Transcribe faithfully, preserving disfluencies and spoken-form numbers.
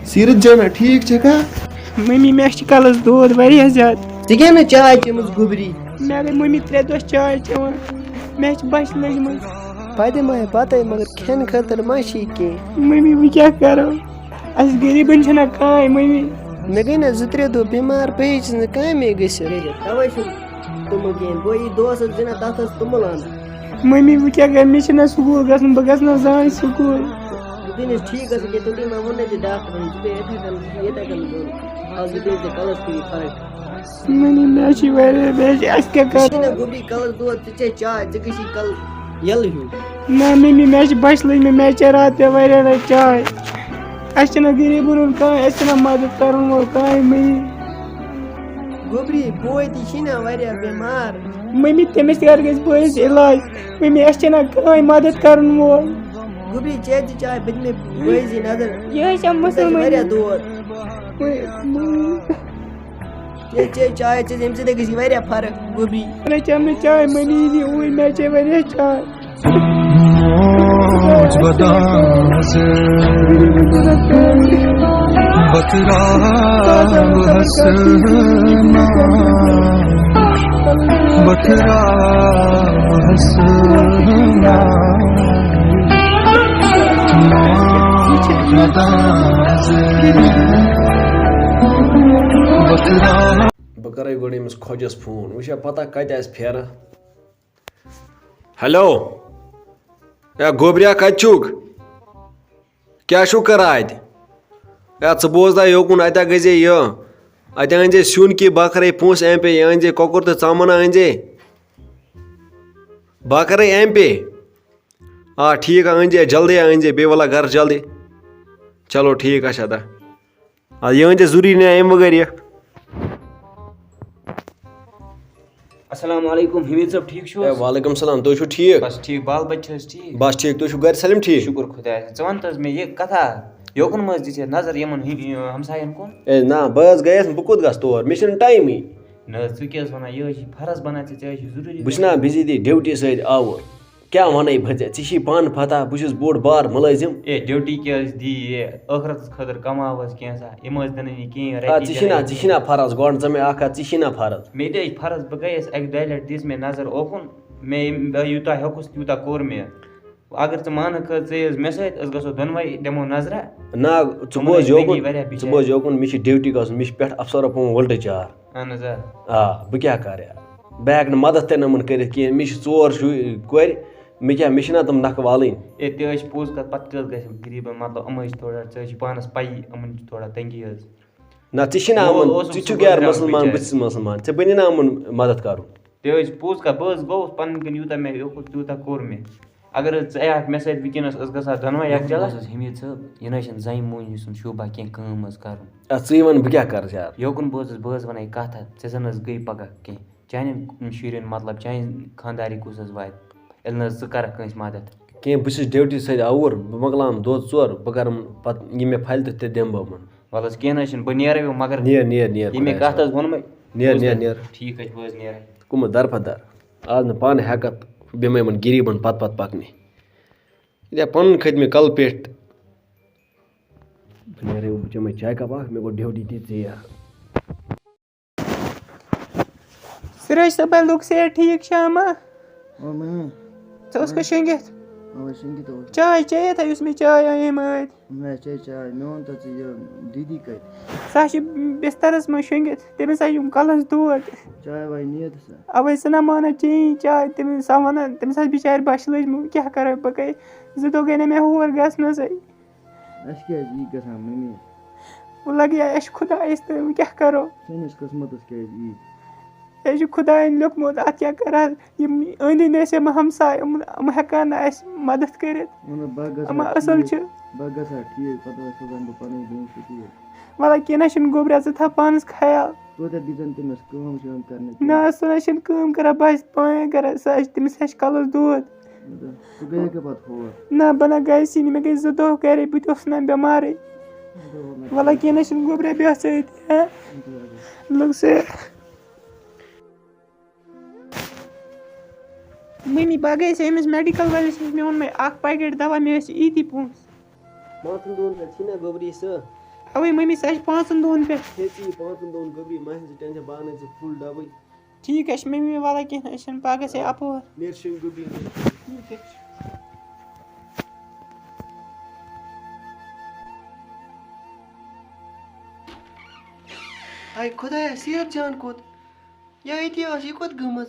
سیٖرت جانا، ٹھیٖک چھکھا؟ مٔمی، مےٚ چھِ کَلَس دود واریاہ زیادٕ۔ ژےٚ کیٛاہ نہٕ چاے چٔمٕژ گوٚبری؟ مےٚ گٔے مٔمی ترٛےٚ دۄہ چاے چٮ۪وان، مےٚ چھِ بۄچھِ لٔجمٕژ۔ بہٕ دِمہٕ ہا پَتَے، مگر کھٮ۪نہٕ خٲطرٕ ما چھی کینٛہہ؟ مٔمی، وۄنۍ کیٛاہ کَرو؟ اَسہِ غریٖبَن چھَنہ کانٛہہ مٔمی۔ مےٚ گٔے نہ زٕ ترٛےٚ دۄہ بٮ۪مار، بہٕ ہیٚچِس نہٕ کامے گٔژھِتھ۔ تَوَے چھُنہٕ تِمہٕ کِہیٖنۍ۔ بہٕ یی دۄہَس حظ زِنہ، تَتھ حظ توٚمُل اَنہٕ۔ مٔمی، وۄنۍ کیٛاہ کَرٕ؟ مےٚ چھِنہ سکوٗل گژھُن، بہٕ گژھٕ نہ زانٛہہ سکوٗل۔ یہِ گٔے نہٕ حظ ٹھیٖک گژھُن کینٛہہ، توٚتام ما ووٚن نَے ژےٚ ڈاکٹرَن، ژٕ پیٚیہِ یِتھَے کٔنۍ، ژٕ یِتھَے کٔنۍ گوٚو۔ آز یہِ پیٚیہِ ژےٚ کَلَس کِہیٖنۍ فرق۔ مٔمی، مےٚ چھِ واریاہ، مےٚ چھِ، اَسہِ کیٛاہ ژےٚ چھِی نہ کَرو؟ گوٚبری کَلَس دود، ژٕ چے چاے، ژےٚ گٔژھی کَلہٕ یَلہٕ ہیوٗ۔ نہ مٔمی، مےٚ چھِ بۄچھِ لٔجمٕژ، مےٚ چے راتہٕ پٮ۪ٹھ واریاہ لَٹہِ چاے۔ اَسہِ چھِنہ غریٖبَن ہُنٛد کانٛہہ، اَسہِ چھِنہ مَدَد کَرَن وول کانٛہہ مٔمی۔ گوٚبری، بوے تہِ چھی نہ واریاہ بٮ۪مار۔ مٔمی، تٔمِس تہِ کَر گژھِ بٲیِس علاج۔ مٔمی، اَسہِ چھِنہ کٕہٕنۍ مَدَد کَرَن وول۔ گوٚبری، چے تہِ چاے، بہٕ دِمے بٲیِس نظر۔ یہِ حظ چھےٚ تٔمِس چھِ مُسلمٲنی۔ واریاہ دود۔ مٔمی۔ چے، چے چاے، ژےٚ، ییٚمہِ سۭتۍ گژھی واریاہ فرق، گوٚبری۔ مےٚ چے نہٕ چاے، مٔمی دی اوٗرۍ، مےٚ چے واریاہ چاے۔ موج ودان ز بتراو ہسنا، بتراو ہسنا۔ موج ودان ز بتراو۔ بہٕ کرے گۄڈٕ أمِس خۄجس فون، وٕچھا پتہ کتہِ آسہِ پھیرٕ۔ ہیلو، اے گوبریا، کتہِ چھُکھ؟ کیٛاہ چھُکھ کران اتہِ؟ اے، ژٕ بوز دا یوکُن، اتہِ گٔے زِ یہِ، اتہِ أنۍ زِ سیُن کہِ بکرے پونٛسہٕ ایم پے، یہِ أنۍ زِ کۄکُر تہٕ ژامن أنۍ زِ۔ بکرے ایم پے۔ آ، ٹھیٖک، آ، أنۍ زِ جلدی، آ، أنۍ زِ، بیٚیہِ وَلہ گرٕ جلدی۔ چلو ٹھیٖک، اچھا، دا۔ آ، یہِ أنۍ زِ ضروٗری، نہ اَمہِ بغٲر یہِ۔ السلام علیکم حمید صٲب، ٹھیٖک چھِو ہے، حظ؟ وعلیکم السلام، تُہۍ چھِو ٹھیٖک؟ بس ٹھیٖک، بال بچہِ چھِ حظ ٹھیٖک؟ بس ٹھیٖک، تُہۍ چھِو گرِ سٲلِم ٹھیٖک؟ شُکُر خۄدایَس۔ ژٕ وَن تہٕ حظ مےٚ یہِ کَتھا، یوکُن مہ حظ دِژ یہِ نظر یِمَن ہِنٛدۍ، یِم ہمسایَن کُن؟ ہے نہ، بہٕ حظ گٔیَس نہٕ، بہٕ کوٚت گژھٕ تور، مےٚ چھُنہٕ ٹایمٕے۔ نہ حظ، ژٕ کیٛاہ حظ وَنان، یہِ حظ چھِ فرض بَنان ژےٚ، ژےٚ حظ چھِ ضروٗری بہٕ چھُس نا بِزی دی ڈیوٹی سۭتۍ آوُر۔ کیٛاہ وَنَے بہٕ ژےٚ؟ ژےٚ چھی پانہٕ پَتہ، بہٕ چھُس بوٚڑ بار مُلٲزِم۔ اے، ڈیوٹی کیٛاہ حظ دی یہِ؟ ٲخرتَس خٲطرٕ کَماو حظ کینٛژھا، یِم حظ دِنَے نہٕ کِہیٖنۍ، آ، رۄپیہِ ژےٚ چھی نا، دِنَے نہٕ ژےٚ چھی نا فرض، گۄڈٕ ژٕ مےٚ اَکھ کَتھ، ژےٚ چھی نا فرض؟ مےٚ تہِ حظ چھِ فرض، بہٕ گٔیَس اَکہِ دۄیہِ لَٹہِ، دِژ مےٚ نظر اوکُن، مےٚ ییٚمہِ، بہٕ یوٗتاہ ہیوٚکُس تیوٗتاہ کوٚر مےٚ۔ اگر ژٕ مانَکھ حظ، ژٕ یہِ حظ مےٚ سۭتۍ، أسۍ گژھو دۄنوَے، دِمو نظرہ۔ نہ، ژٕ یِمَن بوز حظ یوکُن، لٔگی واریاہ ژٕ بِچارِ۔ بوز یوکُن، مےٚ چھِ ڈیوٹی گژھُن، مےٚ چھِ پٮ۪ٹھ اَفسَرو پٮ۪وان وُلٹہٕ چار۔ اہن حظ، آ۔ آ، بہٕ کیٛاہ کَرٕ یار؟ بہٕ ہٮ۪کہٕ نہٕ مدد تہِ نہٕ یِمَن کٔرِتھ کِہیٖنۍ۔ مےٚ چھِ ژور شُرۍ، کورِ، مےٚ کیٛاہ، مےٚ چھِنہ تِم نَکھٕ والٕنۍ؟ اے، تہِ حظ چھِ پوٚز کَتھ، پَتہٕ کیٛاہ حظ گژھِ غریٖبَن؟ مطلب، یِم حظ چھِ تھوڑا، ژٕ حظ چھِ پانَس پَیی، یِمَن چھِ تھوڑا تنٛگی حظ۔ نہ، ژٕ چھِنہ مول یِمَن، اوسُم ژٕ چھُکھ صُبحس یارٕ یِوان مُسلمان، بہٕ بِچارِ۔ تہِ چھُس مُسلمان، ژےٚ بَنہِ نا یِمَن مدد کَرُن؟ تہِ حظ چھِ پوٚز کَتھ، بہٕ حظ گوٚوُس پَنٕنۍ کِنۍ، یوٗتاہ مےٚ ہیوٚکُس، تیوٗتاہ کوٚر مےٚ۔ اگر حظ ژٕ یِہَکھ مےٚ سۭتۍ وٕنکیٚنَس، أسۍ گژھو دۄنوَے یَکجاہ۔ یوکُن بوز حظ حمید صٲب، یہِ نہ حظ چھِنہٕ زَنہِ موہنِوِ سُنٛد شوبہ کینٛہہ، کٲم حظ کَرُن۔ اَدٕ ژٕ وَن، بہٕ کیٛاہ کَرٕ یارٕ؟ یوکُن بوز حظ، بہٕ حظ وَنَے کَتھ اَکھ، ژےٚ زَن حظ گٔے پَگاہ کینٛہہ۔ چانٮ۪ن شُرٮ۪ن، مطلب، چانہِ خانٛداری کُس حظ واتہِ؟ ییٚلہِ نہٕ حظ ژٕ کَرَکھ کٲنٛسہِ مَدَد۔ کینٛہہ، بہٕ چھُس ڈیوٹی سۭتۍ آوُر، بہٕ مۄکلاوَن دۄہ ژور، بہٕ کَرَن پَتہٕ یہِ مےٚ پھَلہِ تہٕ تہِ دِمہٕ بہٕ یِمَن۔ وَلہٕ حظ، کینٛہہ نہ حظ چھُنہٕ، بہٕ نیرَے وۄنۍ، مگر نیر، نیر، نیر، ییٚمہِ خۄدایَس کَتھ حظ حوالہٕ۔ ووٚنمَے، نیر، بوز نیر، تہٕ نیر۔ ٹھیٖک حظ چھُ، بہٕ حظ نیرَے۔ کُمہٕ درپَدَر؟ آز نہٕ پانہٕ ہٮ۪کَتھ، بیٚہمَے یِمَن غریٖبَن پَتہٕ پَتہٕ پَکنہِ۔ یہِ پَنُن کھٔتۍ مےٚ کَلہٕ پٮ۪ٹھ۔ بہٕ نیرَے وۄنۍ، بہٕ چَمَے چاے کَپ اَکھ، مےٚ گوٚو ڈیوٹی تہِ ژیر۔ سِراج صٲبہ، لوٚگ صحت ٹھیٖک شامہ؟ اَوا، مےٚ۔ ژٕ اوسکھا شۄنٛگِتھ؟ اَوا، شۄنٛگِتھ اوس۔ چاے چیٚیَتھ ہا، یُس مےٚ چاے اَنے مٲدۍ؟ مےٚ چے چاے۔ مےٚ ووٚن تَتھ ژٕ یہِ دیٖدی کَتہِ؟ سۄ چھِ بِستَرَس منٛز شۄنٛگِتھ۔ تٔمِس ہا چھِ یِم کَلَس دود۔ چاے واے نِیَتھ سا؟ اَوَے سۄ نہ مانان چیٚنۍ چاے۔ تٔمِس سۄ وَنان، تٔمِس آسہِ بِچارِ بۄچھِ لٔجمٕژ، کیٛاہ کَرٕ بہٕ؟ گٔے زٕ دۄہ گٔے نہ مےٚ ہور گژھنَسٕے۔ اَسہِ کیٛازِ یی گژھان مٔمی؟ وۄنۍ لَگہِ یا اَسہِ خۄدایَس تہٕ وۄنۍ کیٛاہ کَرو؟ سٲنِس قٕسمَتَس کیٛازِ یی؟ یہِ چھُ خۄدایَن لیوٚکھمُت، اَتھ کیٛاہ کَرٕ حظ؟ یِم أنٛدۍ أنٛدۍ ٲسۍ یِم ہمساے، یِمَن، یِم ہٮ۪کان نہٕ اَسہِ مَدَتھ کٔرِتھ۔ وَلہٕ بہٕ گژھٕ ہا یِم اَصٕل ٹھیٖک، چھِ۔ بہٕ گژھٕ ہا ٹھیٖک، پَتہٕ وَسہٕ بہٕ پَنٕنۍ بیٚنہِ سۭتۍ یور۔ وَلہٕ کینٛہہ نہ چھُنہٕ گوٚبرا، ژٕ تھاو پانَس خیال۔ توتہِ دیٖزٮ۪ن تٔمِس کٲم شٲم کَرنہٕ کینٛہہ۔ نہ، سُہ نہ چھِنہٕ کٲم کَران، بہٕ حظ چھَس پانَے کَران، سُہ حظ چھِ، تٔمِس حظ چھِ کَلَس دود۔ مطلب، ژٕ گٔیَکھٕ پَتہٕ ہور؟ نہ، بہٕ نہ گٔیَسٕے نہٕ، مےٚ گٔے زٕ دۄہ گَرے، بہٕ تہِ اوسُس نہ بٮ۪مارٕے۔ مطلب، وَلہٕ کینٛہہ نہ چھُنہٕ گوٚبرا، بیٚہہ ژٕ أتی، ہہ؟ مطلب۔ لوٚگ سُہ۔ مٔمی، بہٕ گٔیَس أمِس میڈیکل وٲلِس نِش، مےٚ ووٚن مےٚ اَکھ پیکیٹ دوا، مےٚ ٲسۍ ییٖتی پونٛسہٕ۔ پانٛژَن دۄہَن پٮ۪ٹھ چھِی نہ گوٚبری سُہ۔ اوے ممی، سۄ چھِ پانٛژن دۄہن پٮ۪ٹھ۔ ہے، ژٕ یہِ پانٛژن دۄہن گوٚبری، مہ ہیٚہ ژٕ ٹینشن، بہٕ اَنَے ژےٚ فُل ڈبٕے۔ ٹھیٖک حظ چھُ ممی، وَلہٕ کینٛہہ نہٕ، أسۍ چھِنہٕ پگاہ سے اَپور۔ نیر شیٚنگ گوٚبری۔ ٹھیٖک حظ چھُ۔ ہاے خۄدایا، سیٖرت جان کوٚت؟ یا ییٚتی ٲس، یہِ کوٚت گٔمٕژ؟